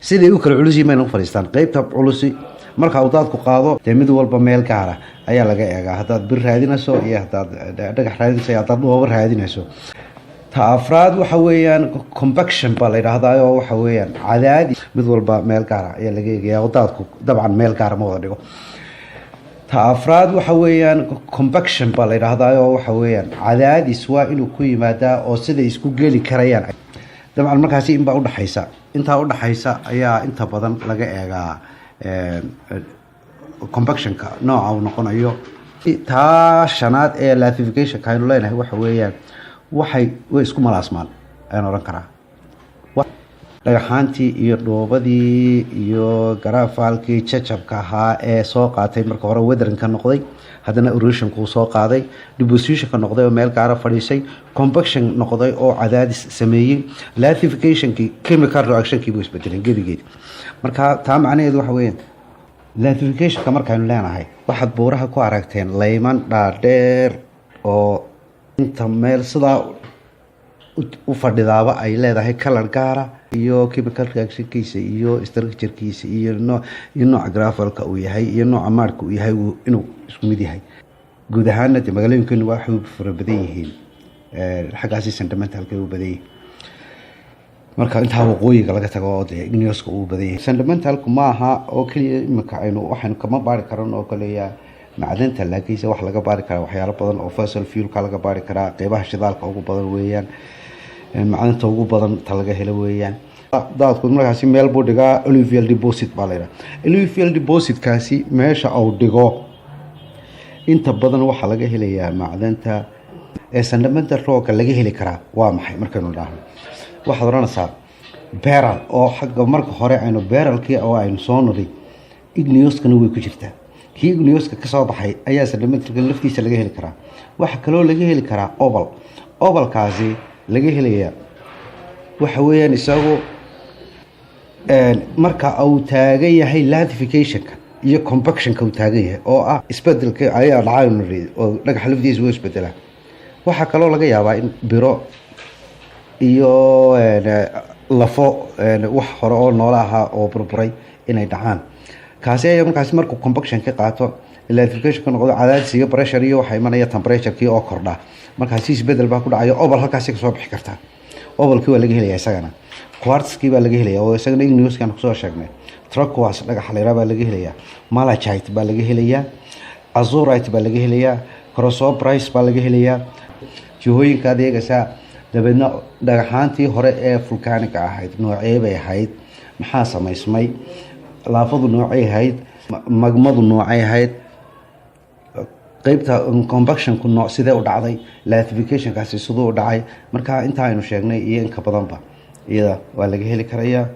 Siday u kala culus yihiin bayna u fadhiistaan. Qeybta culusi marka uu daadku qaado, dee mid walba meel gaara ayaa laga eegaa, haddaad bir raadinayso iyo haddaad dhagax raadinayso iyo haddaad dhoobo raadinayso. Ta afraad waxa weeyaan compaction baa la yidhaahdaa, oo waxa weeyaan cadaadi. Mid walba meel gaara ayaa laga eegaya, oo daadku dabcan meel gaara ma wada dhigo. Ta afraad waxa weeyaan compaction baa la yidhaahdaa, oo waxa weeyaan cadaadis waa inuu ku yimaadaa oo siday isku geli karayaan. Dabcan markaasi inbaa udhaxaysa, intaa udhaxaysa ayaa inta badan laga eegaa compactionka nooca uu noqonayo. Taa shanaad ee lithificationka aynu leenahay waxa weeyaan way isku malaasmaan ayaan odhan karaa. Dhagaxaantii iyo dhoobadii iyo gravelkii jajabka ahaa ee soo qaatay marka hore weatheringka noqday, haddana erosionka soo qaaday, depositionka noqday oo meel gaara fadhiisay, compaction noqday oo cadaadis sameeyey, lithificationkii, chemical reactionkii buu isbedelay gebigeed. Marka taa macnaheedu waxa weeyaan lithificationka markaynu leenahay, waxaad buuraha ku aragteen layman dhaadheer oo inta meel sidaa u fadhidaaba ay leedahay color gaara iyo chemical reactionkiisa iyo structurekiisa iyo nooca gravelka uu yahay iyo nooca mudka uu yahay inuu isku mid yahay. Guud ahaana dee magaalooyinkeenu waxay u fara badan yihiin xaggaasi sedimentalka u badan yihiin, marka intaa waqooyiga laga tago oo dee igneouska uu badan yahay. Sedimentalku ma aha oo keliya imika aynu waxaynu kama baari karan oo kaleya macdanta, laakiinse waxa laga baari karaa waxyaalo badan oo fossil fuelka laga baari karaa. Qeybaha shidaalka ugu badan weeyaan, macdanta ugu badan ta laga helo weeyaan. Daadku markaasi meel buu dhigaa, alluvial deposit baa la yidhaha. Alluvial depositkaasi meesha uu dhigo inta badan waxaa laga helayaa macdanta ee sedimental rocka laga heli karaa. Waa maxay markaynu dhahno? Waxaad odhanaysaa beryl, oo xagga marka hore aynu berylkii oo aynu soo niri igneouskana way ku jirtaa. Kii igneouska kasoo baxay ayaa sedimentalka laftiisa laga heli karaa. Waxaa kaloo laga heli karaa opal. Opalkaasi laga helayaa waxa weeyaan isagu marka uu taagan yahay lithificationka iyo compactionka uu taagan yahay, oo ah isbedelka ayaa dhacay niri oo dhagaxa laftiisa wuu isbedelaa. Waxaa kaloo laga yaabaa in biro iyo lafo wax hore oo noola ahaa oo burburay inay dhacaan. Kaasi ayaa markaasi markuu compaction ka qaato, lithification ka noqdo, cadaadis iyo pressure iyo waxaa imanaya temperaturekii oo kordha. Markaasi isbedel baa ku dhacayo, opal halkaasi kasoo bixi kartaa. Opalkii waa laga helaya isagana. Quartzkii baa laga helaya oo isagana igneouskan kusoo sheegnay. Turquoise dhagaxa la baa laga helayaa, malachite baa laga helayaa, azurite baa laga helayaa, chrysoprase baa laga helayaa. Jihooyinka aad eegaysaa, dabeedna dhagaxaantii hore ee volcanica ahayd noocee bay ahayd? Maxaa samaysmay? Laafadu noocay ahayd? Magmadu noocay ahayd? Qeybta compactionku nooc sidee u dhacday? Lithificationkaasi siduu u dhacay? Marka inta aynu sheegnay iyo inka badanba iyada waa laga heli karayaa.